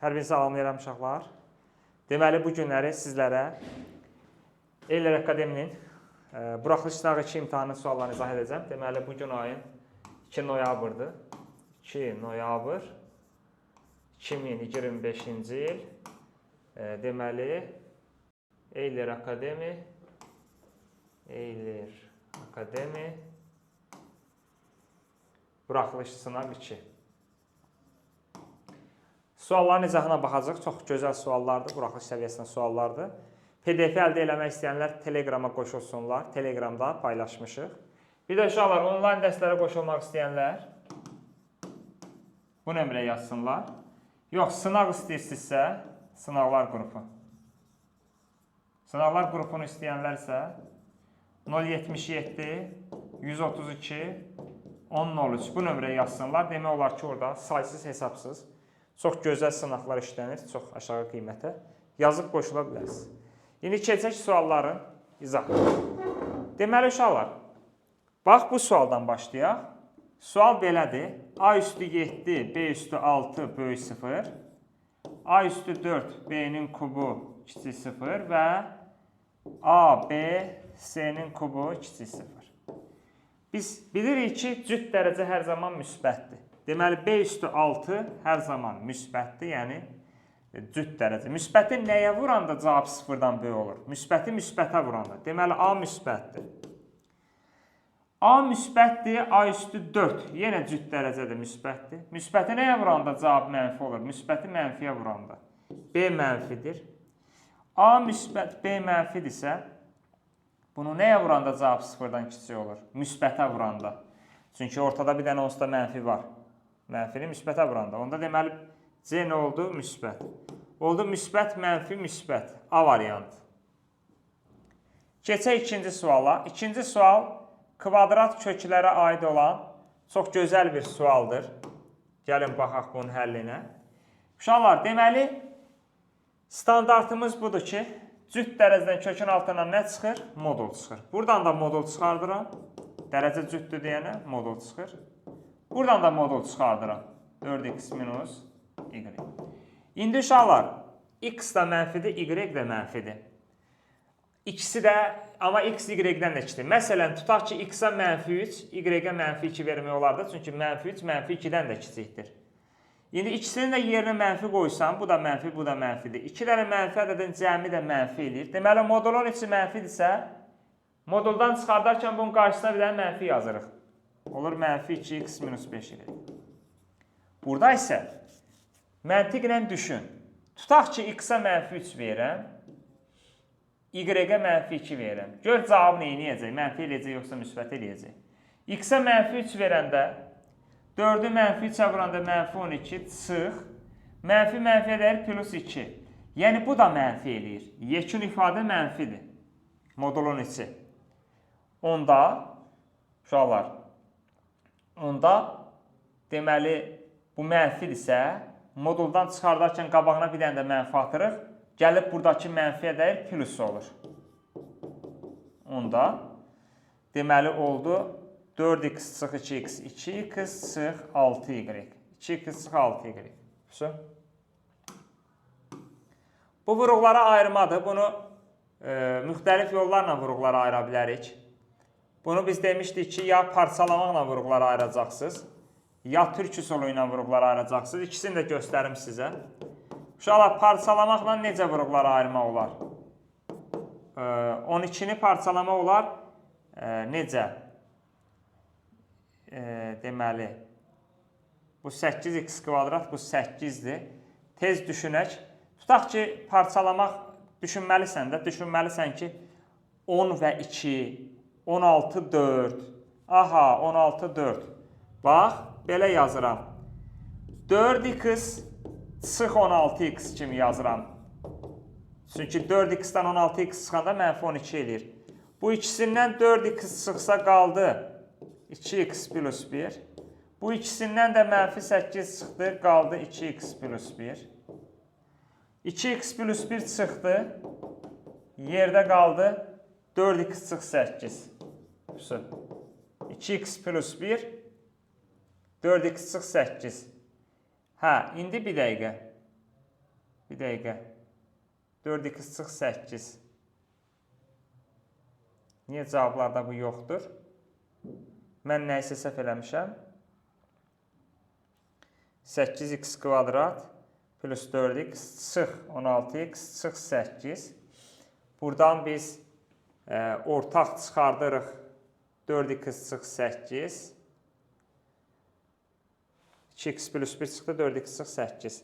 Hər birini salamlayıram uşaqlar. Deməli, bu günləri sizlərə Eylər Akademinin buraxılış sınağı 2 imtahanı suallarını izah edəcəm. Deməli, bu gün ayın 2 noyabrdır. 2 noyabr 2025-ci il. Deməli, Eylər Akademi Eylər Akademi buraxılış sınaq 2. Sualların izahına baxacağıq. Çox gözəl suallardır, buraxılış səviyyəsində suallardır. PDF əldə eləmək istəyənlər Telegrama qoşulsunlar. Telegramda paylaşmışıq. Bir də uşaqlar, onlayn dərslərə qoşulmaq istəyənlər bu nömrəyə yazsınlar. Yox, sınaq istəyirsinizsə, sınaqlar qrupu. Sınaqlar qrupunu istəyənlər isə 077 132 1003 bu nömrəyə yazsınlar. Demək olar ki, orada saysız hesabsız çox gözəl sınaqlar işlənir, çox aşağı qiymətə. Yazıb qoşula bilərsiniz. İndi keçək sualların izahına. Deməli uşaqlar, bax bu sualdan başlayaq. Sual belədir. A üstü 7, B üstü 6 böyük 0. A üstü 4, B-nin kubu kiçik 0 və A, B, C-nin kubu kiçik 0. Biz bilirik ki, cüt dərəcə hər zaman müsbətdir. Deməli, B üstü 6 hər zaman müsbətdir, yəni cüt dərəcə. Müsbəti nəyə vuranda cavab sıfırdan böyük olur? Müsbəti müsbətə vuranda. Deməli, A müsbətdir. A müsbətdir, A üstü 4. Yenə cüt dərəcədə müsbətdir. Müsbəti nəyə vuranda cavab mənfi olur? Müsbəti mənfiyə vuranda. B mənfidir. A müsbət, B mənfidirsə, bunu nəyə vuranda cavab sıfırdan kiçik olur? Müsbətə vuranda. Çünki ortada bir dənə onsuz da mənfi var. Mənfini müsbətə vuranda. Onda deməli C nə oldu? Müsbət. Oldu müsbət, mənfi, müsbət. A variantı. Keçək ikinci suala. İkinci sual kvadrat köklərə aid olan çox gözəl bir sualdır. Gəlin baxaq bunun həllinə. Uşaqlar, deməli standartımız budur ki, cüt dərəcədən kökün altından nə çıxır? Modul çıxır. Buradan da modul çıxardıram. Dərəcə cütdür deyənə modul çıxır. Buradan da modul çıxardıram. 4x minus y. İndi uşaqlar, x da mənfidir, y də mənfidir. İkisi də, amma x y-dən də kiçikdir. Məsələn, tutaq ki, x-a mənfi 3, y-ə mənfi 2 vermək olardı. Çünki mənfi 3 mənfi 2-dən də kiçikdir. İndi ikisinin də yerinə mənfi qoysam, bu da mənfi, bu da mənfidir. İki dənə mənfi ədədin cəmi də mənfi eləyir. Deməli, modulun içi mənfidirsə, moduldan çıxardarkən bunun qarşısına bir dənə mənfi yazırıq. Olur mənfi 2x minus 5y. Burada isə məntiqlə düşün. Tutaq ki, x-a mənfi 3 verirəm, y-ə mənfi 2 verirəm. Gör cavab nə eləyəcək? Mənfi eləyəcək yoxsa müsbət eləyəcək? X-a mənfi 3 verəndə 4-ü mənfi 3-ə vuranda mənfi 12 çıx. Mənfi mənfiyə dəyir plus 2. Yəni bu da mənfi eləyir. Yekun ifadə mənfidir. Modulun içi. Onda uşaqlar, onda deməli bu mənfidirsə, moduldan çıxardarkən qabağına bir dənə də mənfi atırıq. Gəlib buradakı mənfiyə dəyir plus olur. Onda deməli oldu 4x çıx 2x, 2x çıx 6y. 2x çıx 6y. Vəsə. Bu vuruqlara ayırmadır. Bunu müxtəlif yollarla vuruqlara ayıra bilərik. Bunu biz demişdik ki, ya parçalamaqla vuruqlara ayıracaqsınız, ya türk üsulu ilə vuruqlara ayıracaqsınız. İkisini də göstərim sizə. Uşaqlar, parçalamaqla necə vuruqlara ayırmaq olar? 12-ni parçalamaq olar. Necə? Deməli, bu 8x kvadrat, bu 8-dir. Tez düşünək. Tutaq ki, parçalamaq düşünməlisən də, düşünməlisən ki, 10 və 2, 16, 4. Aha, 16, 4. Bax, belə yazıram. 4x çıx 16x kimi yazıram. Çünki 4x-dən 16x çıxanda mənfi 12 eləyir. Bu ikisindən 4x çıxsa qaldı 2x plus 1. Bu ikisindən də mənfi 8 çıxdı, qaldı 2x plus 1. 2x plus 1 çıxdı, yerdə qaldı 4x çıx 8. 2x plus 1, 4x çıx 8. Hə, indi bir dəqiqə. Bir dəqiqə. 4x çıx 8. Niyə cavablarda bu yoxdur? Mən nəyisə səhv eləmişəm. 8x kvadrat plus 4x çıx 16x çıx 8. Buradan biz ortaq çıxardırıq 4x çıx 8. 2x plus 1 çıxdı, 4x çıx 8.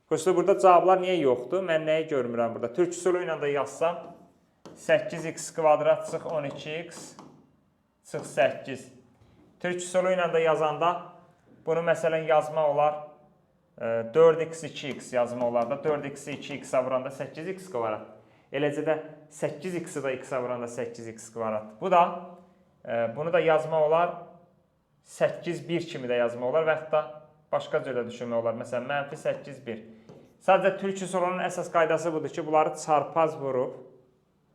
Prosto burada cavablar niyə yoxdur? Mən nəyi görmürəm burada? Türk üsulu ilə də yazsam 8x kvadrat çıx 12x çıx 8. Türk üsulu ilə də yazanda bunu məsələn yazmaq olar 4x 2x yazmaq olar da 4x-i 2x-a vuranda 8x kvadrat. Eləcə də 8x-i da x-a vuranda 8x kvadrat. Bu da bunu da yazmaq olar 8 1 kimi də yazmaq olar və hətta başqa cür də düşünmək olar. Məsələn, mənfi 8 1. Sadəcə türk üsulunun əsas qaydası budur ki, bunları çarpaz vurub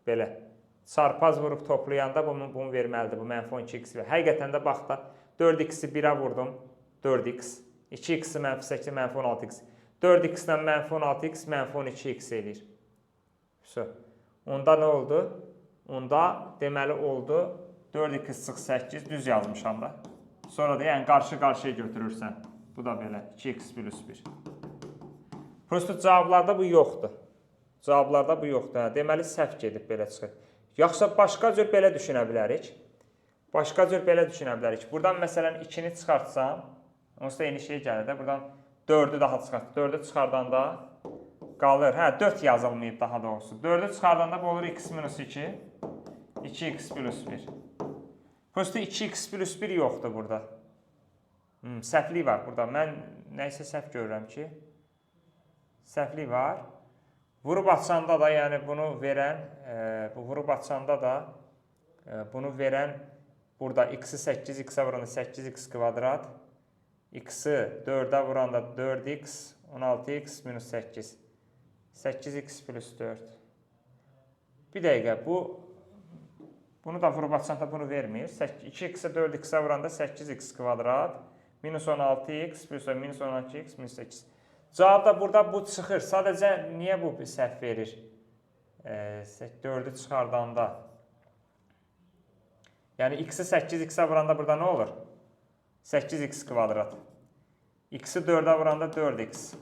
belə çarpaz vurub toplayanda bunu verməlidir. Bu mənfi 12x. Həqiqətən də bax da 4x-i 1-ə vurdum 4x. 2x-i mənfi 8, mənfi 16x. 4x-lə mənfi 16x, mənfi 12x eləyir. Onda nə oldu? Onda deməli oldu 4x çıx 8, düz yazmışam da. Sonra da yəni qarşı-qarşıya götürürsən. Bu da belə 2x plus 1. Prosto cavablarda bu yoxdur. Cavablarda bu yoxdur. Hə, deməli səhv gedib belə çıxır. Yaxşı, başqa cür belə düşünə bilərik. Başqa cür belə düşünə bilərik. Buradan məsələn 2-ni çıxartsam, onsuz da eyni şey gəlir də. Buradan 4-ü daha çıxart. 4-ü çıxardanda qalır. Hə, 4 yazılmayıb daha doğrusu. 4-ü çıxardanda bu olur x minus 2, 2x plus 1. Prosto 2x plus 1 yoxdur burada. Səhvlik var burada. Mən nəyisə səhv görürəm ki, səhvlik var. Vurub açanda da, yəni bunu verən, bu vurub açanda da bunu verən burada x-i 8x-ə vuranda 8x kvadrat, x-i 4-ə vuranda 4x, 16x minus 8. 8x plus 4. Bir dəqiqə, bunu da vurub açanda bunu vermir. 2x-ə 4x-ə vuranda 8x kvadrat, minus 16x plus minus 16x minus 8. Cavab da burada bu çıxır. Sadəcə niyə bu səhv verir? 4-ü çıxardanda. Yəni x-i 8x-ə vuranda burada nə olur? 8x kvadrat. X-i 4-ə vuranda 4x.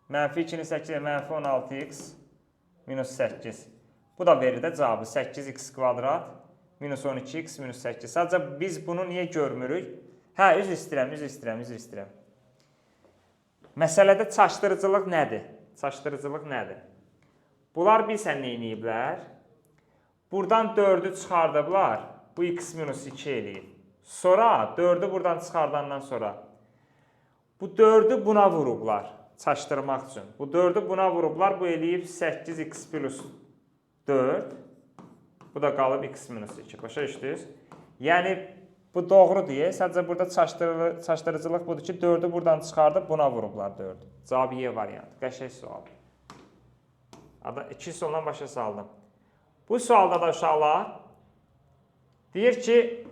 Mənfi 2-ni 8-ə mənfi 16x minus 8. Bu da verir də cavabı. 8x kvadrat minus 12x minus 8. Sadəcə biz bunu niyə görmürük? Hə, üzr istəyirəm, üzr istəyirəm, üzr istəyirəm. Məsələdə çaşdırıcılıq nədir? Çaşdırıcılıq nədir? Bunlar bilsən nə eləyiblər? Buradan 4-ü çıxardıblar. Bu x minus 2 eləyib. Sonra 4-ü buradan çıxardandan sonra bu 4-ü buna vurublar çaşdırmaq üçün. Bu 4-ü buna vurublar. Bu eləyib 8x plus 4. Bu da qalıb x minus 2. Başa düşdünüz? Yəni bu doğru deyə. Sadəcə burada çaşdırıcılıq budur ki, 4-ü buradan çıxardıb buna vurublar 4-ü. Cavab Y variantı. Qəşəng sual. İki sualdan başa saldım. Bu sualda da uşaqlar deyir ki,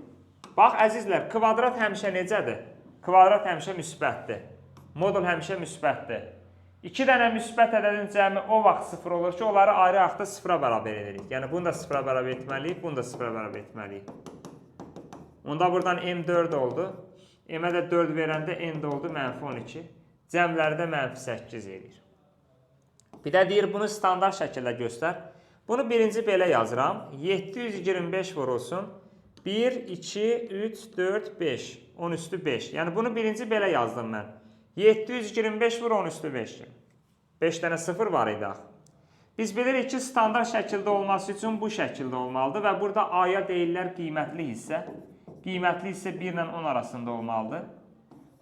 bax əzizlər, kvadrat həmişə necədir? Kvadrat həmişə müsbətdir. Modul həmişə müsbətdir. 2 dənə müsbət ədədin cəmi o vaxt 0 olur ki, onları ayrı-ayrılıqda 0-a bərabər edirik. Yəni bunu da 0-a bərabər etməliyik, bunu da 0-a bərabər etməliyik. Onda buradan M 4 oldu. M-ə də 4 verəndə N də oldu mənfi 12. Cəmləri də mənfi 8 eləyir. Bir də deyir, bunu standart şəkildə göstər. Bunu birinci belə yazıram. 725 vurulsun. 1, 2, 3, 4, 5. 10 üstü 5. Yəni bunu birinci belə yazdım mən. 725 vur 10 üstü 5. 5 dənə 0 var idi axı. Biz bilirik ki, standart şəkildə olması üçün bu şəkildə olmalıdır və burada A-ya deyirlər qiymətli hissə. Qiymətli hissə 1 ilə 10 arasında olmalıdır.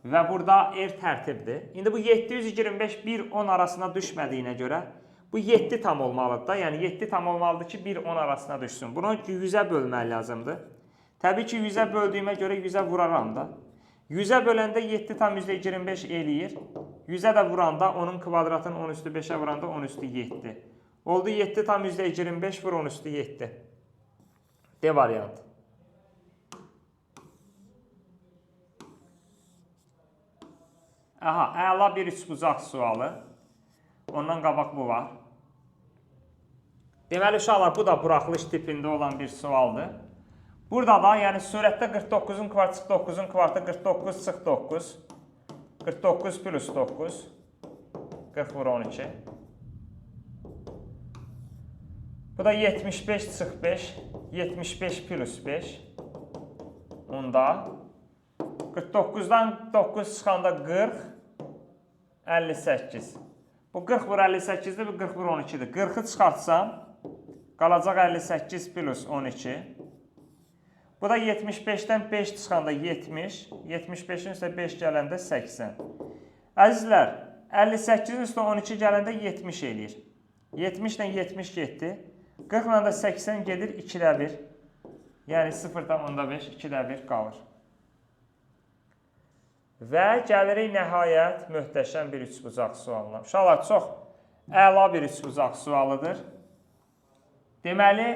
Və burada R tərtibdir. İndi bu 725 1 10 arasına düşmədiyinə görə bu 7 tam olmalıdır da. Yəni 7 tam olmalıdır ki, 1 10 arasına düşsün. Bunu 100-ə bölmək lazımdır. Təbii ki, 100-ə böldüyümə görə 100-ə vuraram da. 100-ə böləndə 7,25 eləyir. 100-ə də vuranda onun kvadratını 10 üstü 5-ə vuranda 10 üstü 7. Oldu 7,25 vur 10 üstü 7. D variantı. Aha, əla bir üçbucaq sualı. Ondan qabaq bu var. Deməli, uşaqlar, bu da buraxılış tipində olan bir sualdır. Burada da, yəni surətdə 49-un kvartı çıx 9-un kvartı 49 çıx 9. 49 plus 9. 40 vur 12. Bu da 75 çıx 5. 75 plus 5. Onda 49-dan 9 çıxanda 40, 58. Bu 40 vur 58-dir, bu 40 vur 12-dir. 40-ı çıxartsam, qalacaq 58 plus 12. Bu da 75-dən 5 çıxanda 70, 75-in üstə 5 gələndə 80. Əzizlər, 58-in üstə 12 gələndə 70 eləyir. 70 ilə 70 getdi. 40 ilə də 80 gedir, 2-də 1. Yəni 0,5, 2-də 1 qalır. Və gəlirik nəhayət möhtəşəm bir üçbucaq sualına. Uşaqlar, çox əla bir üçbucaq sualıdır. Deməli,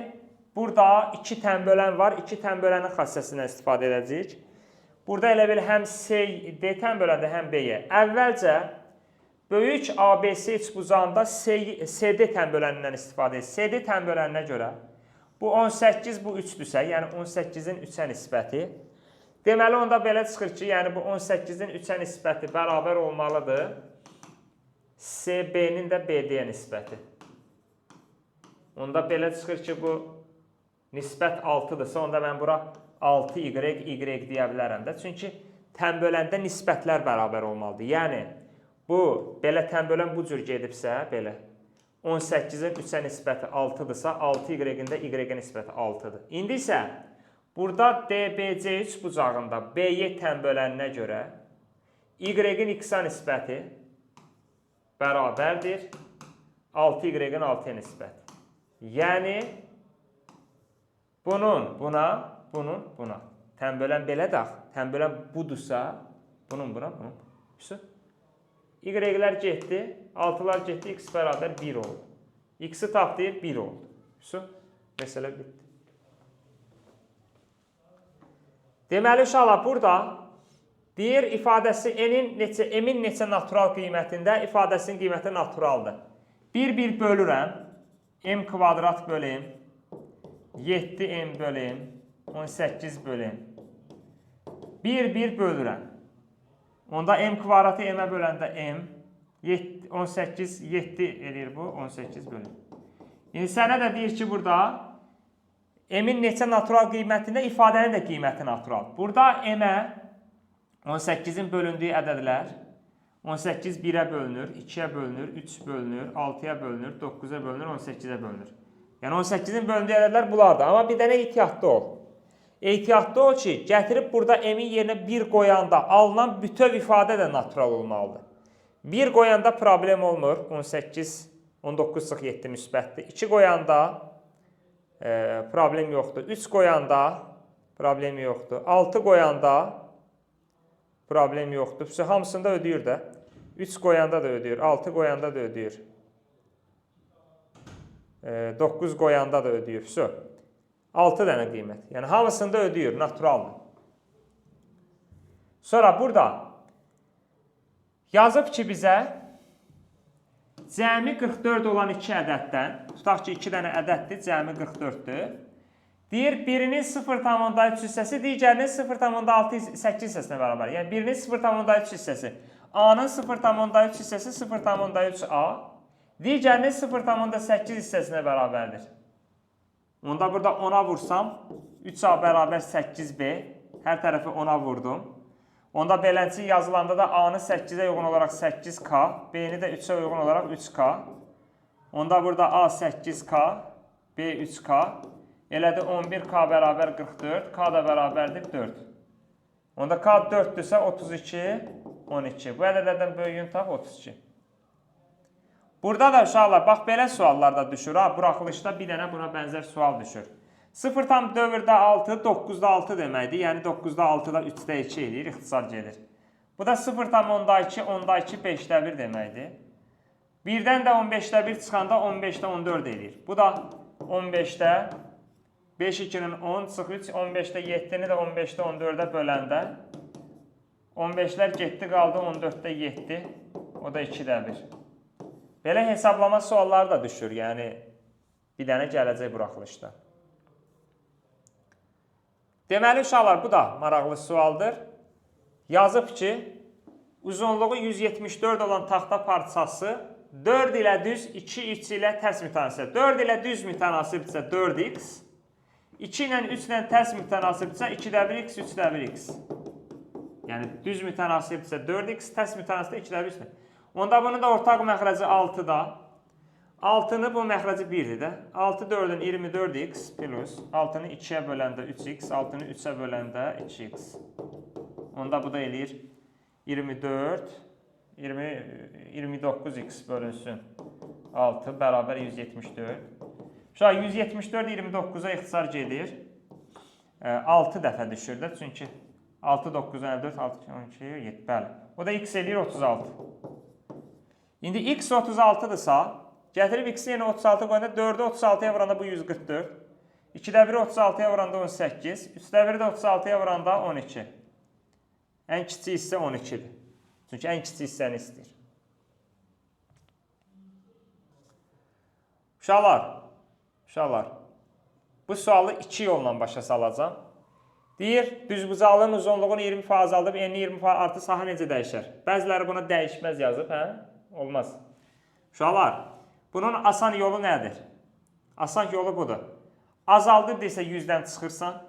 burada iki tənbölən var. İki tənbölənin xassəsindən istifadə edəcəyik. Burada elə bil həm C, D tənböləndə, həm B-yə. Əvvəlcə böyük ABC üçbucağında CD tənbölənindən istifadə edirik. CD tənböləninə görə bu 18, bu 3-dürsə, yəni 18-in 3-ə nisbəti. Deməli, onda belə çıxır ki, yəni bu 18-in 3-ə nisbəti bərabər olmalıdır CB-nin də BD-yə nisbəti. Onda belə çıxır ki, bu nisbət 6-dırsa, onda mən bura 6Y, Y deyə bilərəm də. Çünki tənböləndə nisbətlər bərabər olmalıdır. Yəni, bu, belə tənbölən bu cür gedibsə, belə, 18-in 3-ə nisbəti 6-dırsa, 6Y-in də Y-ə nisbəti 6-dır. İndi isə burada DBC üçbucağında BY tənböləninə görə Y-in X-a nisbəti bərabərdir 6Y-in 6-ya nisbəti. Yəni, bunun buna, bunun buna. Tənbölən belə də, tənbölən budursa, bunun buna, bunun. Y-lər getdi, 6-lar getdi, X bərabər 1 oldu. X-i tap deyir, 1 oldu. Məsələ bitdi. Deməli, uşaqlar, burada deyir ifadəsi n-in neçə, m-in neçə natural qiymətində ifadəsinin qiyməti naturaldır. 1, 1 bölürəm. M kvadrat bölüm, 7m bölüm, 18 bölüm. 1, 1 bölürəm. Onda m kvadratı m-ə böləndə m, 18, 7 eləyir bu, 18 bölüm. İndi sənə də deyir ki, burada m-in neçə natural qiymətində ifadənin də qiyməti natural. Burada m-ə 18-in bölündüyü ədədlər 18 1-ə bölünür, 2-yə bölünür, 3 bölünür, 6-ya bölünür, 9-a bölünür, 18-ə bölünür. Yəni 18-in bölündüyü ədədlər bunlardır. Amma bir dənə ehtiyatlı ol. Ehtiyatlı ol ki, gətirib burada m-in yerinə 1 qoyanda alınan bütöv ifadə də natural olmalıdır. 1 qoyanda problem olmur. 18, 19 çıx 7 müsbətdir. 2 qoyanda problem yoxdur. 3 qoyanda problem yoxdur. 6 qoyanda problem yoxdur. Hamısında ödəyir də. 3 qoyanda da ödəyir, 6 qoyanda da ödəyir. 9 qoyanda da ödəyir. 6 dənə qiymət. Yəni hamısında ödəyir, naturaldır. Sonra burada yazıb ki bizə cəmi 44 olan 2 ədəddən, tutaq ki 2 dənə ədəddir, cəmi 44-dür. Deyir, birinin 0,3 hissəsi, digərinin 0,8 hissəsinə bərabər. Yəni birinin 0,3 hissəsi, A-nın 0,3 hissəsi 0,3A, digərinin 0,8 hissəsinə bərabərdir. Onda burada 10-a vursam, 3A bərabər 8B, hər tərəfi 10-a vurdum. Onda beləncə yazılanda da A-nı 8-ə uyğun olaraq 8K, B-ni də 3-ə uyğun olaraq 3K. Onda burada A 8K, B 3K. Elədir 11K bərabər 44, K da bərabərdir 4. Onda K 4-dürsə 32, 12. Bu ədədlərdən böyüyün tap 32. Burada da uşaqlar, bax belə suallar da düşür. Ha, buraxılışda bir dənə buna bənzər sual düşür. 0,4-də 6, 9-da 6 deməkdir. Yəni 9-da 6-da 3-də 2 eləyir, ixtisar gedir. Bu da 0,2, 10-da 2, 5-də 1 deməkdir. 1-dən də 15-də 1 çıxanda 15-də 14 eləyir. Bu da 15-də 5, 2-nin 10 çıx 3, 15-də 7-ni də 15-də 14-ə böləndə 15-lər getdi, qaldı 14-də 7, o da 2-də 1. Belə hesablama sualları da düşür. Yəni, bir dənə gələcək buraxılışda. Deməli, uşaqlar, bu da maraqlı sualdır. Yazıb ki, uzunluğu 174 olan taxta parçası 4 ilə düz, 2, 3 ilə tərs mütənasibdir. 4 ilə düz mütənasibdirsə 4x, 2 ilə 3 ilə tərs mütənasibdirsə 2-də 1x, 3-də 1x. Yəni, düz mütənasibdirsə 4x, tərs mütənasibdirsə 2-də 1, 3-də. Onda bunun da ortaq məxrəci 6-da. 6-nı bu məxrəci 1-dir də. 6 4-ün 24x plus 6-nı 2-yə böləndə 3x, 6-nı 3-ə böləndə 2x. Onda bu da eləyir 24, 29x bölünsün 6 bərabər 174. Uşaq 174 29-a ixtisar gedir. 6 dəfə düşür də, çünki 6, 9, 54, 6, 12, 7, bəli. O da x eləyir 36. İndi x 36-dırsa, gətirib x-i yenə 36 qoyanda 4-ü 36-ya vuranda bu 144. 2-də 1-i 36-ya vuranda 18. 3-də 1-i də 36-ya vuranda 12. Ən kiçik hissə 12-dir. Çünki ən kiçik hissəni istəyir. Uşaqlar, bu sualı iki yolla başa salacağam. Deyir, düzbucaqlının uzunluğunu 20% azaldıb, enini 20% artı sahə necə dəyişər? Bəziləri buna dəyişməz yazıb, hə? Olmaz. Uşaqlar, bunun asan yolu nədir? Asan yolu budur. Azaldıb deyirsə 100-dən çıxırsan.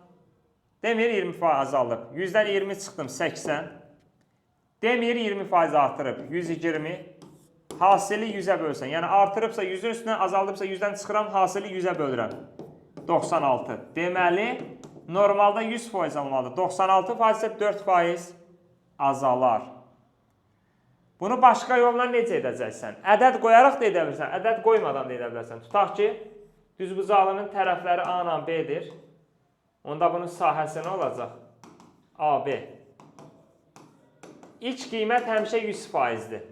Demir 20% azaldıb. 100-dən 20 çıxdım, 80. Demir 20% artırıb, 120. Hasili 100-ə bölsən. Yəni artırıbsa 100-ün üstünə, azaldıbsa 100-dən çıxıram, hasili 100-ə bölürəm. 96. Deməli, normalda 100% olmalıdır. 96% isə 4% azalar. Bunu başqa yolla necə edəcəksən? Ədəd qoyaraq da edə bilirsən, ədəd qoymadan da edə bilərsən. Tutaq ki, düzbucaqlının tərəfləri A ilə B-dir. Onda bunun sahəsi nə olacaq? AB. İlk qiymət həmişə 100%-dir.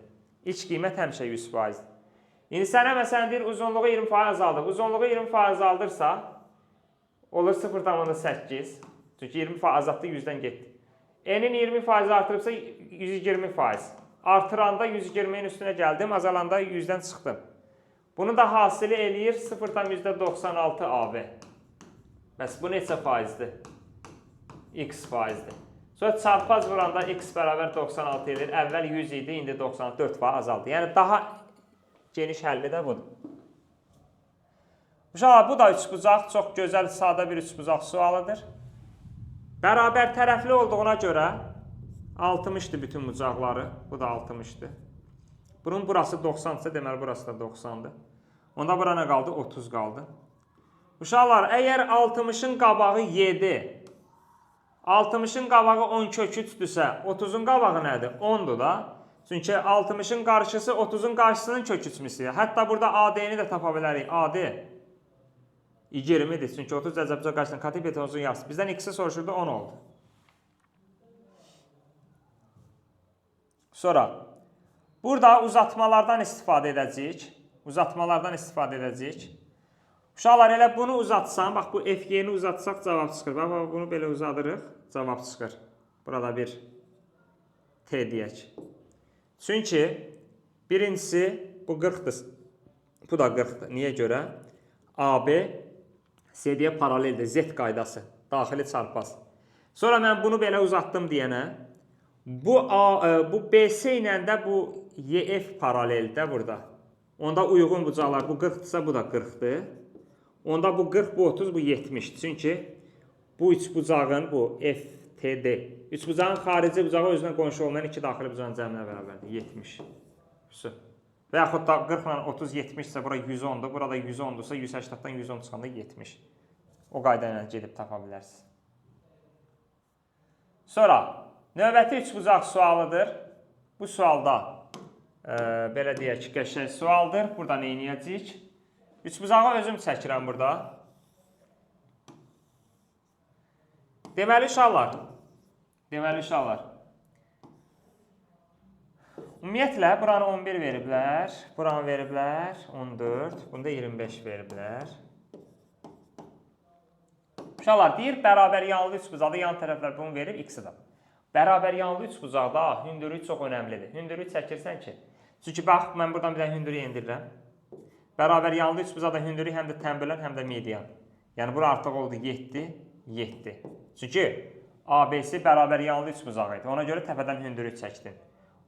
İlk qiymət həmişə 100%-dir. İndi sənə məsələn deyir, uzunluğu 20% azaldır. Uzunluğu 20% azaldırsa, olur 0,8. Çünki 20% azaltdı, 100-dən getdi. Enin 20% artırıbsa 120%. Artıranda 120-nin üstünə gəldim, azalanda 100-dən çıxdım. Bunu da hasili eləyir 0,96 AB. Bəs bu neçə faizdir? X faizdir. Sonra çarpaz vuranda x bərabər 96 eləyir. Əvvəl 100 idi, indi 94% azaldı. Yəni daha geniş həlli də budur. Uşaqlar, bu da üçbucaq, çox gözəl, sadə bir üçbucaq sualıdır. Bərabər tərəfli olduğuna görə 60-dır bütün bucaqları. Bu da 60-dır. Bunun burası 90-dırsa, deməli burası da 90-dır. Onda bura nə qaldı? 30 qaldı. Uşaqlar, əgər 60-ın qabağı 7, 60-ın qabağı 10 kök 3-dürsə, 30-un qabağı nədir? 10-dur da. Çünki 60-ın qarşısı 30-un qarşısının kök 3-müsü. Hətta burada AD-ni də tapa bilərik. AD 20-dir. Çünki 30 cəzəbcə qarşısının katib betonuzun yarısı. Bizdən x-i soruşurdu, 10 oldu. Sonra, burada uzatmalardan istifadə edəcəyik. Uzatmalardan istifadə edəcəyik. Uşaqlar, elə bunu uzatsam, bax bu FG-ni uzatsaq cavab çıxır. Bax, bax, bunu belə uzadırıq, cavab çıxır. Burada bir T deyək. Çünki birincisi bu 40-dır. Bu da 40-dır. Niyə görə? AB CD-yə paraleldir. Z qaydası. Daxili çarpaz. Sonra mən bunu belə uzatdım deyənə, bu BC ilə də bu EF paraleldir burada. Onda uyğun bucaqlar bu 40-dırsa bu da 40-dır. Onda bu 40, bu 30, bu 70. Çünki bu üçbucağın, bu FTD, üçbucağın xarici bucağı özünə qonşu olmayan iki daxili bucağın cəminə bərabərdir. 70. Və yaxud da 40 ilə 30, 70 isə bura 110-dur. Burada 110-dursa 180-dan 110 çıxanda 70. O qayda ilə gedib tapa bilərsiniz. Sonra, növbəti üçbucaq sualıdır. Bu sualda, belə deyək ki, qəşəng sualdır. Burada nə edəcəyik? Üçbucağı özüm çəkirəm burada. Deməli uşaqlar, ümumiyyətlə, buranı 11 veriblər, buranı veriblər 14, bunu da 25 veriblər. Uşaqlar, deyir, bərabər yanlı üçbucaqda yan tərəflər bunu verib, x-i də. Bərabər yanlı üçbucaqda hündürlük çox önəmlidir. Hündürlük çəkirsən ki, Çünki bax, mən buradan bir dənə hündürlük endirirəm. Bərabər yanlı üçbucaqda hündürlük həm də tənbölən, həm də median. Yəni, bura artıq oldu 7, 7. Çünki ABC bərabər yanlı üçbucaq idi. Ona görə təpədən hündürlük çəkdim.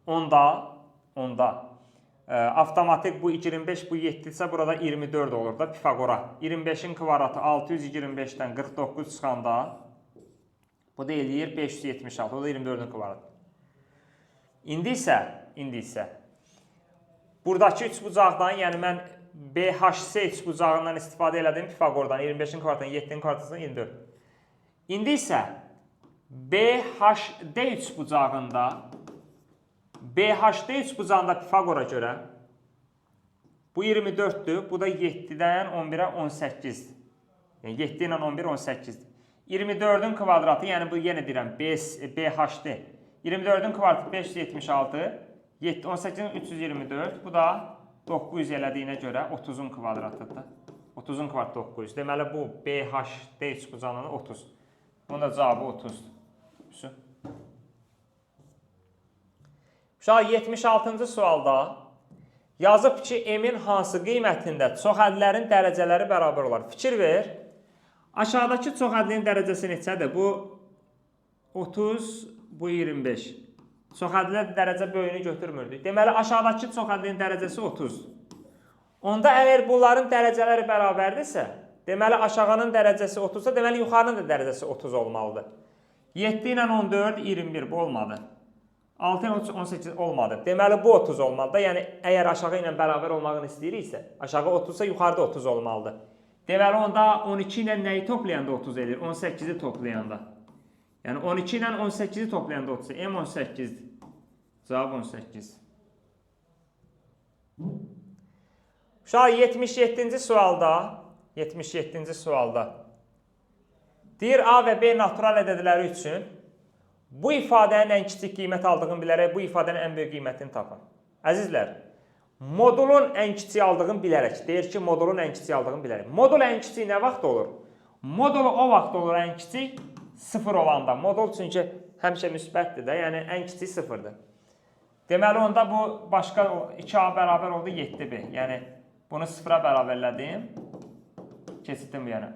Onda avtomatik bu 25, bu 7 isə burada 24 olur da Pifaqora. 25-in kvadratı 625-dən 49 çıxanda bu da eləyir 576, o da 24-ün kvadratı. İndi isə buradakı üçbucaqdan, yəni mən BHC üçbucağından istifadə elədim Pifaqordan 25-in kvadratından 7-nin kvadratından 24. İndi isə BHD üçbucağında Pifaqora görə bu 24-dür, bu da 7-dən 11-ə 18-dir. Yəni 7 ilə 11 18-dir. 24-ün kvadratı, yəni bu yenə deyirəm BHD. 24-ün kvadratı 576, 18-in 324, bu da 900 elədiyinə görə 30-un kvadratıdır. 30-un kvadratı 900. Deməli bu BHD üçbucağının 30. Bunun da cavabı 30-dur. Uşaq 76-cı sualda yazıb ki, M-in hansı qiymətində çoxədlərin dərəcələri bərabər olar? Fikir ver. Aşağıdakı çoxədlinin dərəcəsi neçədir? Bu 30, bu 25. Çoxədlə dərəcə böyüyünü götürmürdük. Deməli, aşağıdakı çoxədlinin dərəcəsi 30. Onda əgər bunların dərəcələri bərabərdirsə, deməli, aşağının dərəcəsi 30-sa, deməli, yuxarının da dərəcəsi 30 olmalıdır. 7 ilə 14, 21, bu olmadı. 6 ilə 18 olmadı. Deməli, bu 30 olmalıdır. Yəni, əgər aşağı ilə bərabər olmağını istəyiriksə, aşağı 30-sa, yuxarıda 30 olmalıdır. Deməli, onda 12 ilə nəyi toplayanda 30 edir? 18-i toplayanda. Yəni, 12 ilə 18-i toplayanda 30. M 18-dir. Cavab 18. Uşaq 77-ci sualda, 77-ci sualda deyir A və B natural ədədləri üçün bu ifadənin ən kiçik qiymət aldığını bilərək bu ifadənin ən böyük qiymətini tapın. Əzizlər, modulun ən kiçik aldığını bilərək, deyir ki, modulun ən kiçik aldığını bilərək. Modul ən kiçik nə vaxt olur? Modul o vaxt olur ən kiçik 0 olanda. Modul çünki həmişə müsbətdir də, yəni ən kiçik 0-dır. Deməli, onda bu başqa 2A bərabər oldu 7B. Yəni, bunu 0-a bərabərlədim, keçirdim bu yana.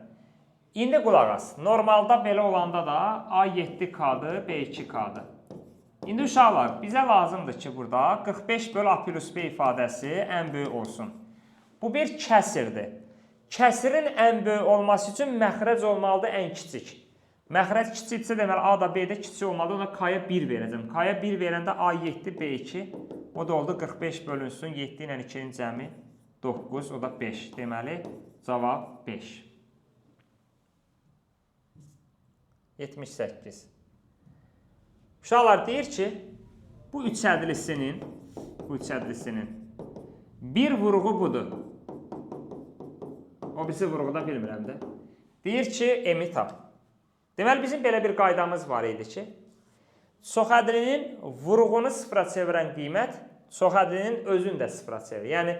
İndi qulaq as. Normalda belə olanda da A 7K-dır, B 2K-dır. İndi uşaqlar, bizə lazımdır ki, burada 45 böl A plus B ifadəsi ən böyük olsun. Bu bir kəsirdir. Kəsirin ən böyük olması üçün məxrəc olmalıdır ən kiçik. Məxrəc kiçikdirsə, deməli A da B də kiçik olmalıdır. Ona K-ya 1 verəcəm. K-ya 1 verəndə A 7, B 2. O da oldu 45 bölünsün 7 ilə 2-nin cəmi 9, o da 5. Deməli, cavab 5. 78. Uşaqlar deyir ki, bu üç ədlisinin bir vuruğu budur. O birisi vuruğu da bilmirəm də. Deyir ki, M-i tap. Deməli, bizim belə bir qaydamız var idi ki, çoxədlinin vuruğunu sıfıra çevirən qiymət çoxədlinin özünü də sıfıra çevirir. Yəni,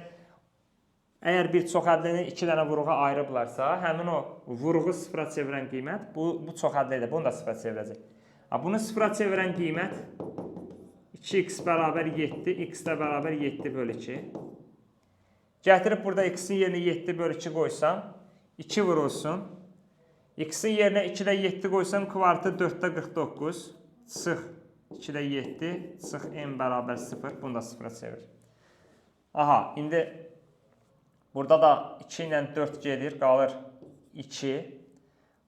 əgər bir çoxədlini iki dənə vuruğa ayırıblarsa, həmin o vuruğu sıfıra çevirən qiymət bu çoxədlidir, bunu da sıfıra çevirəcək. Bunu sıfıra çevirən qiymət 2x bərabər 7, x də bərabər 7 bölü 2. Gətirib burada x-in yerinə 7 bölü 2 qoysam, 2 vurulsun. X-in yerinə 2-də 7 qoysam, kvartı 4-də 49, çıx 2-də 7, çıx m bərabər 0, bunu da sıfıra çevir. Aha, indi burada da 2 ilə 4 gedir, qalır 2.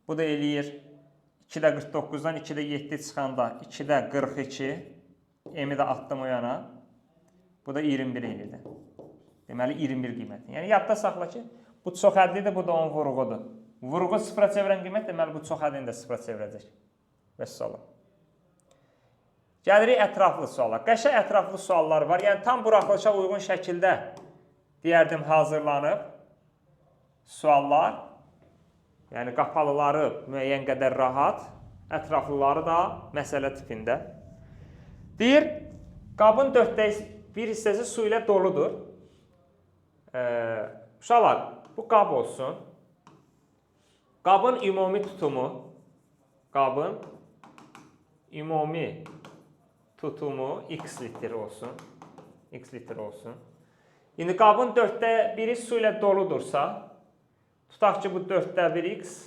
Bu da eləyir 2-də 49-dan 2-də 7 çıxanda 2-də 42. M-i də atdım o yana. Bu da 21 eləyirdi. Deməli 21 qiyməti. Yəni yadda saxla ki, bu çox ədlidir, bu da onun vuruğudur. Vuruğu sıfıra çevirən qiymət, deməli bu çox ədlini də sıfıra çevirəcək. Vəssalam. Gəlirik ətraflı suallar. Qəşəng ətraflı suallar var. Yəni tam buraxılışa uyğun şəkildə deyərdim hazırlanıb suallar. Yəni qapalıları müəyyən qədər rahat, ətraflıları da məsələ tipində. Deyir, qabın 1/4 hissəsi su ilə doludur. Uşaqlar, bu qab olsun. Qabın ümumi tutumu, x litr olsun. X litr olsun. İndi qabın 4də 1-i su ilə doludursa, tutaq ki, bu 4də 1 x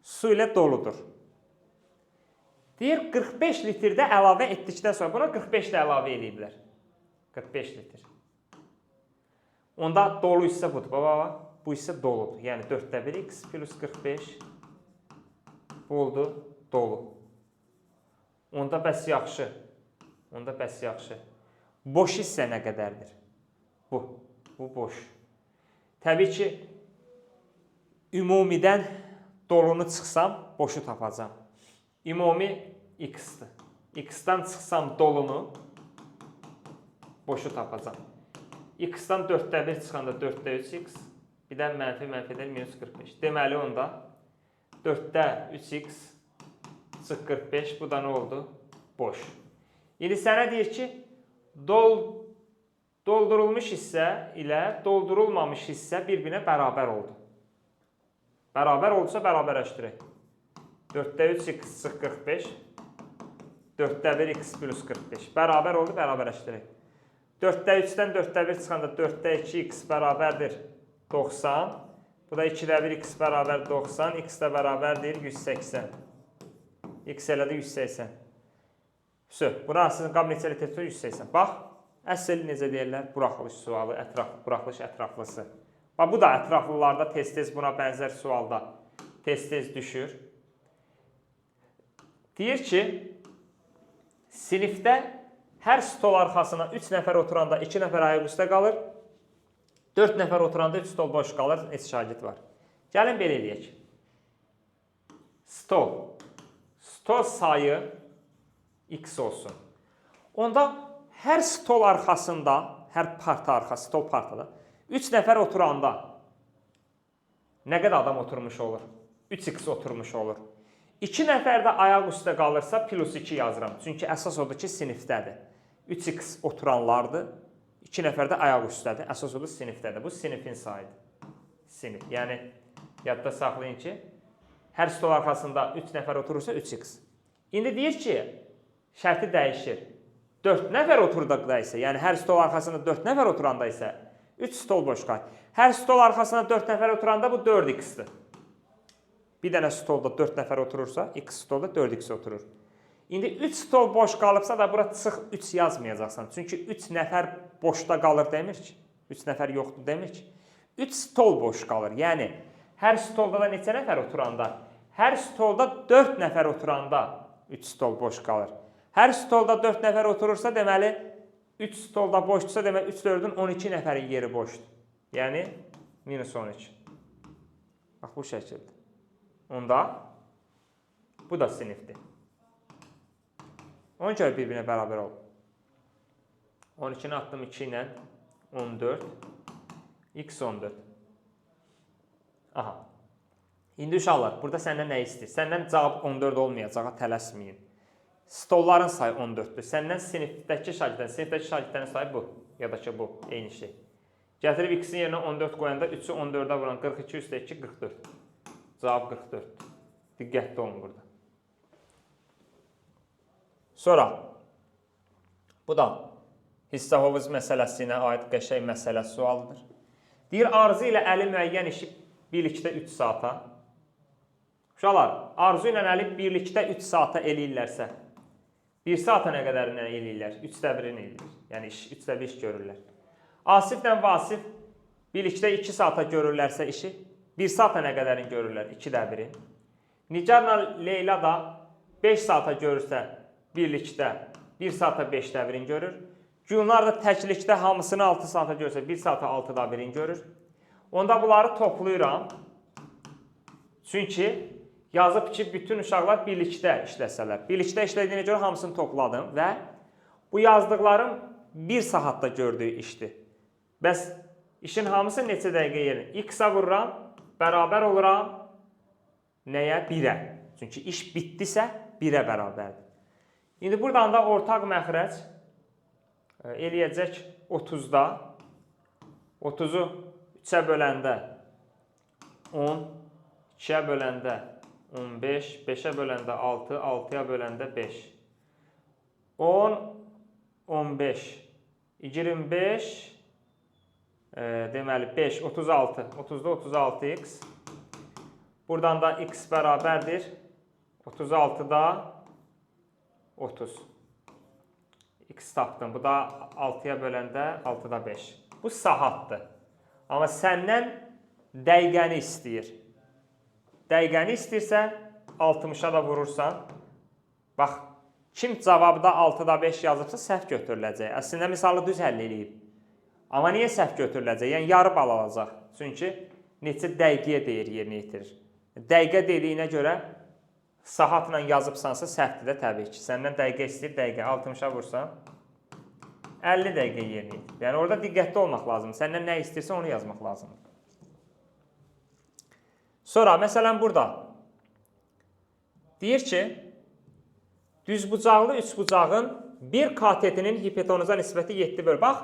su ilə doludur. Deyir, 45 litrdə əlavə etdikdən sonra, buna 45 də əlavə eləyiblər. 45 litr. Onda dolu hissə budur. Baba, bu hissə doludur. Yəni 4də 1 x plus 45 bu oldu dolu. Onda bəs yaxşı. Onda bəs yaxşı. Boş hissə nə qədərdir? Bu. Bu boş. Təbii ki, ümumidən dolunu çıxsam, boşu tapacam. Ümumi x-dir. X-dan çıxsam dolunu, boşu tapacam. X-dan 4də 1 çıxanda 4də 3x, bir də mənfi mənfi minus 45. Deməli onda 4də 3x çıx 45, bu da nə oldu? Boş. İndi sənə deyir ki, doldurulmuş hissə ilə doldurulmamış hissə bir-birinə bərabər oldu. Bərabər oldusa bərabərləşdirək. 4də 3x çıx 45, 4də 1x plus 45. Bərabər oldu, bərabərləşdirək. 4də 3-dən 4də 1 çıxanda 4də 2x bərabərdir 90. Bu da 2də 1x bərabər 90, x də bərabərdir 180. X elədi 180. Vse, buna sizin qab neçə litr 180. Bax, əsl necə deyirlər, buraxılış sualı, buraxılış ətraflısı. Bax, bu da ətraflılarda tez-tez buna bənzər sualda tez-tez düşür. Deyir ki, sinifdə hər stol arxasına 3 nəfər oturanda 2 nəfər ayaq üstə qalır, 4 nəfər oturanda 3 stol boş qalır, neçə şagird var. Gəlin belə eləyək. Stol. Stol sayı x olsun. Onda hər stol arxasında, hər parta arxası, stol partada 3 nəfər oturanda nə qədər adam oturmuş olur? 3x oturmuş olur. 2 nəfər də ayaq üstə qalırsa plus 2 yazıram. Çünki əsas odur ki, sinifdədir. 3x oturanlardır. 2 nəfər də ayaq üstədir. Əsas odur sinifdədir. Bu sinifin sayıdır. Sinif. Yəni yadda saxlayın ki, hər stol arxasında 3 nəfər oturursa 3x. İndi deyir ki, şərti dəyişir. 4 nəfər oturduqda isə, yəni hər stol arxasında 4 nəfər oturanda isə 3 stol boş qalır. Hər stol arxasında 4 nəfər oturanda bu 4x-dir. Bir dənə stolda 4 nəfər oturursa, x stolda 4x oturur. İndi 3 stol boş qalıbsa da bura çıx 3 yazmayacaqsan. Çünki 3 nəfər boşda qalır demir ki. 3 nəfər yoxdur demir ki. 3 stol boş qalır. Yəni hər stolda da neçə nəfər oturanda? Hər stolda 4 nəfər oturanda 3 stol boş qalır. Hər stolda 4 nəfər oturursa, deməli 3 stolda boşdursa, deməli 3 4-ün 12 nəfərin yeri boşdur. Yəni minus 12. Bax bu şəkildə. Onda bu da sinifdir. Ona görə bir-birinə bərabər oldu. 12-ni atdım 2 ilə 14. X 14. Aha. İndi uşaqlar, burada səndən nə istəyir? Səndən cavab 14 olmayacaq, tələsməyin. Stolların sayı 14-dür. Səndən sinifdəki şagirdlərin sayı bu. Ya da ki bu, eyni şey. Gətirib x-in yerinə 14 qoyanda 3-ü 14-ə vuran 42 üstə 2, 44. Cavab 44-dür. Diqqətli olun burada. Sonra, bu da hissə hovuz məsələsi ilə aid qəşəng məsələ sualıdır. Deyir, Arzu ilə Əli müəyyən işi birlikdə 3 saata. Uşaqlar, Arzu ilə Əli birlikdə 3 saata eləyirlərsə, 1 saata nə qədərini eləyirlər? 3də 1-ini eləyir. Yəni, 3də 1 iş görürlər. Asiflə Vasif birlikdə 2 saata görürlərsə işi, 1 saata nə qədərini görürlər? 2də 1-in. Nigarla Leyla da 5 saata görürsə, birlikdə 1 saata 5də 1-in görür. Gülnar da təklikdə hamısını 6 saata görürsə, 1 saata 6da 1-in görür. Onda bunları toplayıram. Çünki yazıb ki, bütün uşaqlar birlikdə işləsələr. Birlikdə işlədiyinə görə hamısını topladım və bu yazdıqlarım 1 saatda gördüyü işdir. Bəs işin hamısı neçə dəqiqə yerinə? X-a vururam, bərabər oluram nəyə? 1-ə. Çünki iş bitdisə 1-ə bərabərdir. İndi buradan da ortaq məxrəc eləyəcək 30-da. 30-u 3-ə böləndə 10, 2-yə böləndə 15, 5-ə böləndə 6, 6-ya böləndə 5. 10, 15, 25, deməli 5, 36, 30-da 36x. Buradan da x bərabərdir. 36-da 30. X tapdım. Bu da 6-ya böləndə 6-da 5. Bu saatdır. Amma səndən dəqiqəni istəyir. Dəqiqəni istəyirsə 60-a da vurursan. Bax, kim cavabda 6-da 5 yazıbsa səhv götürüləcək. Əslində misalı düz həll eləyib. Amma niyə səhv götürüləcək? Yəni yarı bal alacaq. Çünki neçə dəqiqəyə deyir yerinə yetirir. Dəqiqə dediyinə görə saatla yazıbsansa səhvdir də təbii ki. Səndən dəqiqə istəyir, dəqiqə 60-a vursan 50 dəqiqə yerinə yetirir. Yəni orada diqqətli olmaq lazımdır. Səndən nə istəyirsə onu yazmaq lazımdır. Sonra məsələn burada deyir ki, düzbucaqlı üçbucağın bir katetinin hipotenuza nisbəti 7 böl. Bax,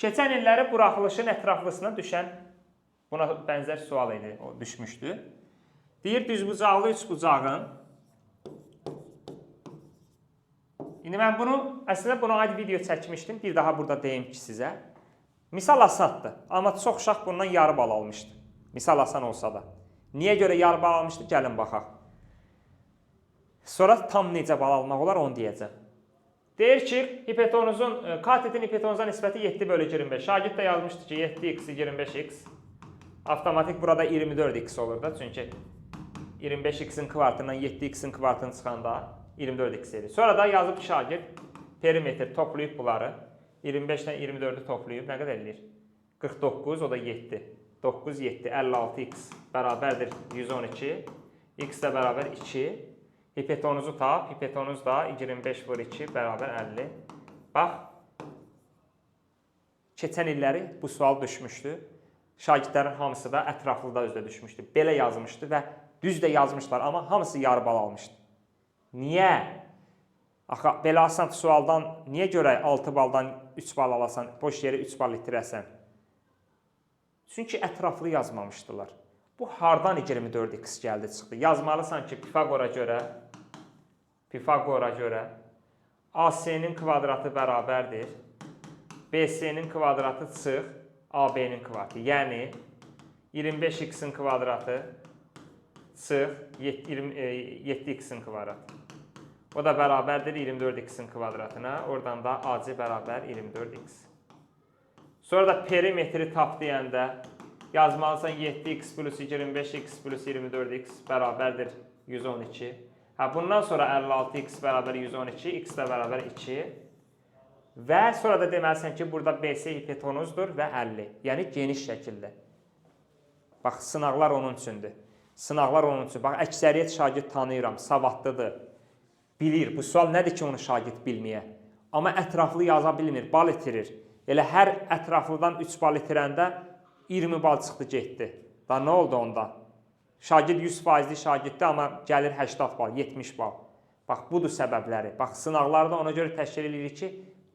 keçən illəri buraxılışın ətraflısına düşən buna bənzər sual idi, o düşmüşdü. Deyir, düzbucaqlı üçbucağın. İndi mən bunu, əslində buna aid video çəkmişdim. Bir daha burada deyim ki sizə. Misal asandır, amma çox uşaq bundan yarı bal almışdı. Misal asan olsa da. Niyə görə yarı bal almışdı? Gəlin baxaq. Sonra tam necə bal almaq olar onu deyəcəm. Deyir ki, hipotenuzun, katetin hipotenuza nisbəti 7 bölü 25. Şagird də yazmışdı ki, 7x 25x. Avtomatik burada 24x olur da. Çünki 25x-in kvartından 7x-in kvartını çıxanda 24x edir. Sonra da yazıb ki, şagird perimetr toplayıb bunları. 25 ilə 24-ü toplayıb nə qədər eləyir? 49, o da 7. 9, 7, 56x bərabərdir 112. X də bərabər 2. Hipotenuzu tap. Hipotenuz da 25 vur 2 bərabər 50. Bax, keçən illəri bu sual düşmüşdü. Şagirdlərin hamısı da ətraflı da özdə düşmüşdü. Belə yazmışdı və düz də yazmışlar, amma hamısı yarı bal almışdı. Niyə? Axı, belə asan sualdan niyə görə 6 baldan 3 bal alasan, boş yerə 3 bal itirəsən? Çünki ətraflı yazmamışdılar. Bu hardan 24x gəldi çıxdı? Yazmalısan ki, Pifaqora görə AC-nin kvadratı bərabərdir. BC-nin kvadratı çıx AB-nin kvadratı. Yəni 25x-in kvadratı çıx 7x-in kvadratı. O da bərabərdir 24x-in kvadratına. Oradan da AC bərabər 24x. Sonra da perimetri tap deyəndə yazmalısan 7x plus 25x plus 24x bərabərdir 112. Hə, bundan sonra 56x bərabər 112, x də bərabər 2. Və sonra da deməlisən ki, burada BC hipotenuzdur və 50. Yəni geniş şəkildə. Bax, sınaqlar onun üçündür. Sınaqlar onun üçün. Bax, əksəriyyət şagird tanıyıram, savadlıdır. Bilir. Bu sual nədir ki, onu şagird bilməyə? Amma ətraflı yaza bilmir, bal itirir. Elə hər ətraflıdan 3 bal itirəndə 20 bal çıxdı, getdi. Da nə oldu onda? Şagird 100%li şagirddir, amma gəlir 80 bal, 70 bal. Bax, budur səbəbləri. Bax, sınaqlarda ona görə təşkil edirik ki,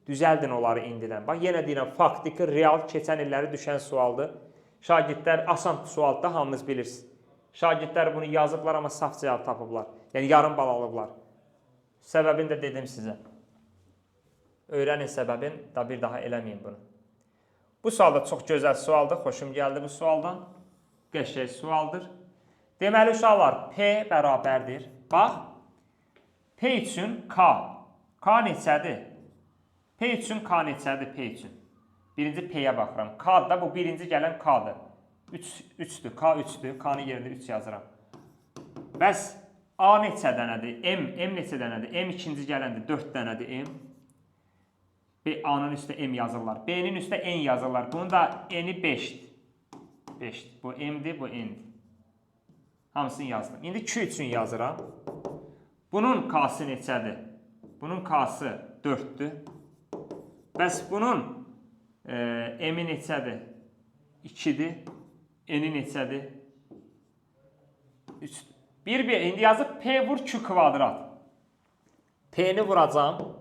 düzəldin onları indidən. Bax, yenə deyirəm, faktiki, real keçən illəri düşən sualdır. Şagirdlər asan sualdır, hamınız bilirsiniz. Şagirdlər bunu yazıblar, amma saf cavab tapıblar. Yəni, yarım bal alıblar. Səbəbini də dedim sizə. Öyrənin səbəbin, da bir daha eləməyin bunu. Bu sual da çox gözəl sualdır. Xoşum gəldi bu sualdan. Qəşəng sualdır. Deməli, uşaqlar, P bərabərdir. Bax, P üçün K. K neçədir? P üçün K neçədir? P üçün. Birinci P-yə baxıram. K da bu birinci gələn K-dır. 3-dür. K 3-dür. K-nın yerində 3 yazıram. Bəs A neçə dənədir? M. M neçə dənədir? M ikinci gələndir. 4 dənədir M. B, A-nın üstə M yazırlar. B-nin üstə N yazırlar. Bunun da N-i 5-dir. 5-dir. Bu M-dir, bu N-dir. Hamısını yazdım. İndi Q üçün yazıram. Bunun K-sı neçədir? Bunun K-sı 4-dür. Bəs bunun M-i neçədir? 2-dir. N-i neçədir? 3-dür. 1, indi yazıb P vur Q kvadrat. P-ni vuracağam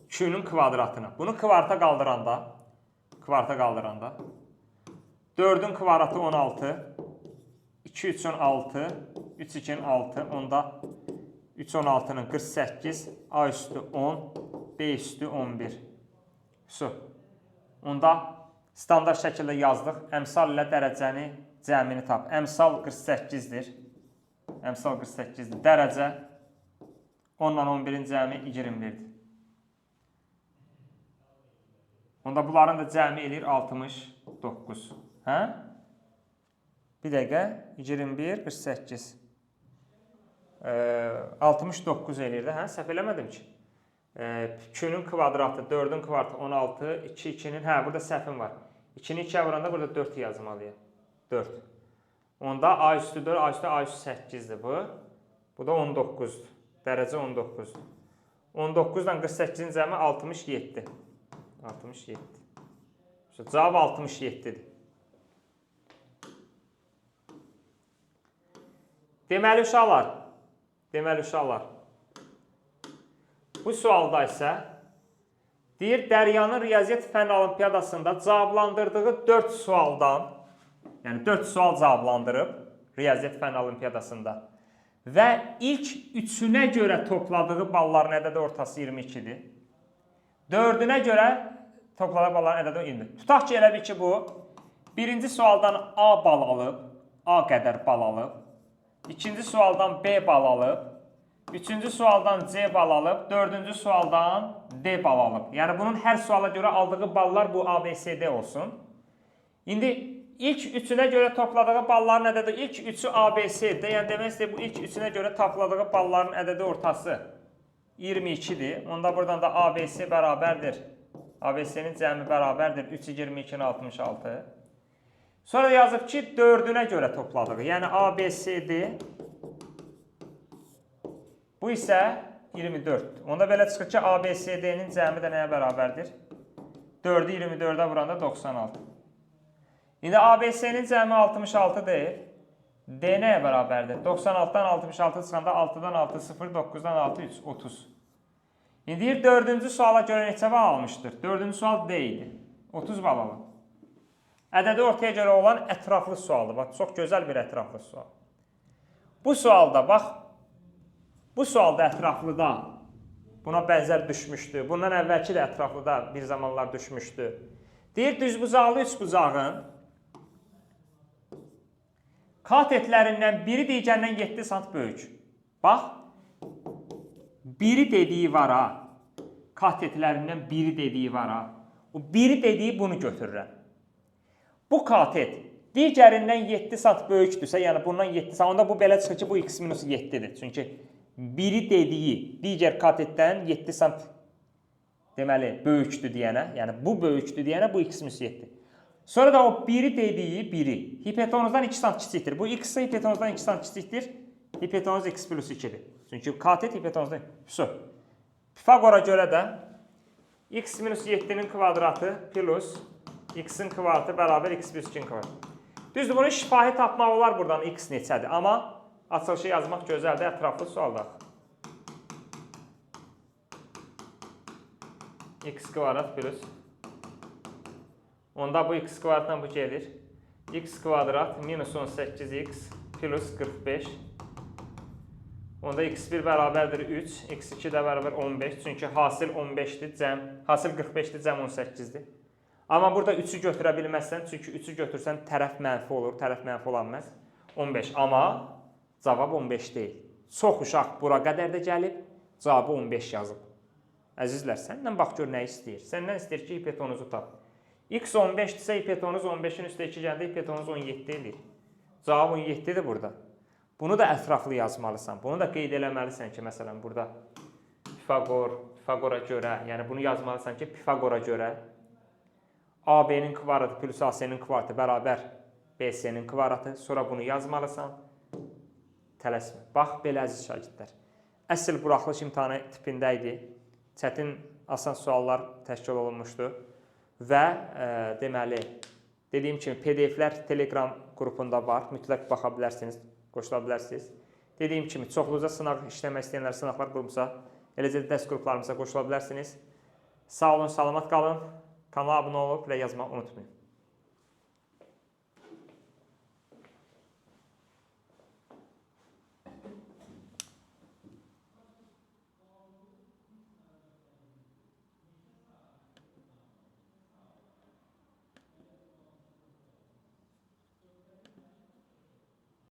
Q-nün kvadratına. Bunu kvarta qaldıranda, 4-ün kvadratı 16, 2 3-ün 6, 3 2-nin 6, onda 3 16-nın 48, A üstü 10, B üstü 11. Su. Onda standart şəkildə yazdıq. Əmsal ilə dərəcəni cəmini tap. Əmsal 48-dir. Əmsal 48-dir. Dərəcə 10 ilə 11-in cəmi 21-dir. Onda bunların da cəmi eləyir 69. Hə? Bir dəqiqə. 21, 48. 69 eləyir də. Hə? Səhv eləmədim ki. Q-nün kvadratı, 4-ün kvadratı 16, 2, 2-nin, hə, burada səhvim var. 2-ni 2-yə vuranda burada 4 yazmalıyam. 4. Onda A üstü 4, A üstü A üstü 8-dir bu. Bu da 19-dur. Dərəcə 19-dur. 19 ilə 48-in cəmi 67. 67. Cavab 67-dir. Deməli uşaqlar, bu sualda isə deyir, Dəryanın Riyaziyyat Fənn Olimpiyadasında cavablandırdığı 4 sualdan, yəni 4 sual cavablandırıb Riyaziyyat Fənn Olimpiyadasında və ilk 3-ünə görə topladığı balların ədədi ortası 22-dir. 4-ünə görə topladığı balların ədədi 20. Tutaq ki, elə bil ki, bu birinci sualdan A bal alıb, A qədər bal alıb, ikinci sualdan B bal alıb, üçüncü sualdan C bal alıb, dördüncü sualdan D bal alıb. Yəni bunun hər suala görə aldığı ballar bu A, B, C, D olsun. İndi ilk üçünə görə topladığı balların ədədi ilk üçü A, B, C, D. Yəni demək istəyir bu ilk üçünə görə topladığı balların ədədi ortası 22-dir. Onda buradan da A, B, C bərabərdir. A, B, C-nin cəmi bərabərdir. 3, 22-nin 66. Sonra yazıb ki, dördünə görə topladığı. Yəni A, B, C, D. Bu isə 24. Onda belə çıxır ki, A, B, C, D-nin cəmi də nəyə bərabərdir? 4-ü 24-ə vuranda 96. İndi A, B, C-nin cəmi 66 deyil. D nəyə bərabərdir? 96-dan 66 çıxanda 6-dan 6, 0, 9-dan 6, 3, 30. İndi deyir, dördüncü suala görə neçə bal almışdır? Dördüncü sual D idi. 30 bal alır. Ədədi ortaya görə olan ətraflı sualdır. Bax, çox gözəl bir ətraflı sual. Bu sualda, bax, bu sualda ətraflıda buna bənzər düşmüşdü. Bundan əvvəlki də ətraflıda bir zamanlar düşmüşdü. Deyir, düzbucaqlı üçbucağın katetlərindən biri digərindən 7 sant böyük. Bax, biri dediyi var ha. Katetlərindən biri dediyi var ha. O biri dediyi bunu götürürəm. Bu katet digərindən 7 sant böyükdürsə, yəni bundan 7 sant, onda bu belə çıxır ki, bu x minus 7-dir. Çünki biri dediyi digər katetdən 7 sant deməli böyükdür deyənə, yəni bu böyükdür deyənə bu x minus 7. Sonra da o biri dediyi biri hipotenuzdan 2 sant kiçikdir. Bu x hipotenuzdan 2 sant kiçikdir. Hipotenuz x plus 2-dir. Çünki katet hipotenuzdan. Su. Pifaqora görə də x minus 7-nin kvadratı plus x-in kvadratı bərabər x plus 2-nin kvadratı. Düzdür, bunu şifahi tapmaq olar buradan x neçədir. Amma açılışı yazmaq gözəldir, ətraflı sualdır. X kvadrat plus. Onda bu x kvadratdan bu gelir. X kvadrat minus 18x plus 45. Onda x1 bərabərdir 3, x2 də bərabər 15. Çünki hasil 15-dir, cəm, hasil 45-dir, cəm 18-dir. Amma burada 3-ü götürə bilməzsən, çünki 3-ü götürsən tərəf mənfi olur, tərəf mənfi ola bilməz. 15. Amma cavab 15 deyil. Çox uşaq bura qədər də gəlib, cavabı 15 yazıb. Əzizlər, səndən bax gör nə istəyir. Səndən istəyir ki, hipotenuzu tap. X 15-dirsə hipotenuz 15-in üstə 2 gələndə hipotenuz 17 eləyir. Cavab 17-dir burada. Bunu da ətraflı yazmalısan. Bunu da qeyd eləməlisən ki, məsələn, burada Pifaqora görə, yəni bunu yazmalısan ki, Pifaqora görə AB-nin kvadratı plus AC-nin kvadratı bərabər BC-nin kvadratı. Sonra bunu yazmalısan. Tələsmə. Bax, belə əziz şagirdlər. Əsl buraxılış imtahanı tipində idi. Çətin, asan suallar təşkil olunmuşdu. Və deməli, dediyim kimi PDF-lər Telegram qrupunda var. Mütləq baxa bilərsiniz, qoşula bilərsiniz. Dediyim kimi, çoxluca sınaq işləmək istəyənlər sınaqlar qrupumuza, eləcə də dərs qruplarımıza qoşula bilərsiniz. Sağ olun, salamat qalın. Kanala abunə olub və yazmağı unutmayın.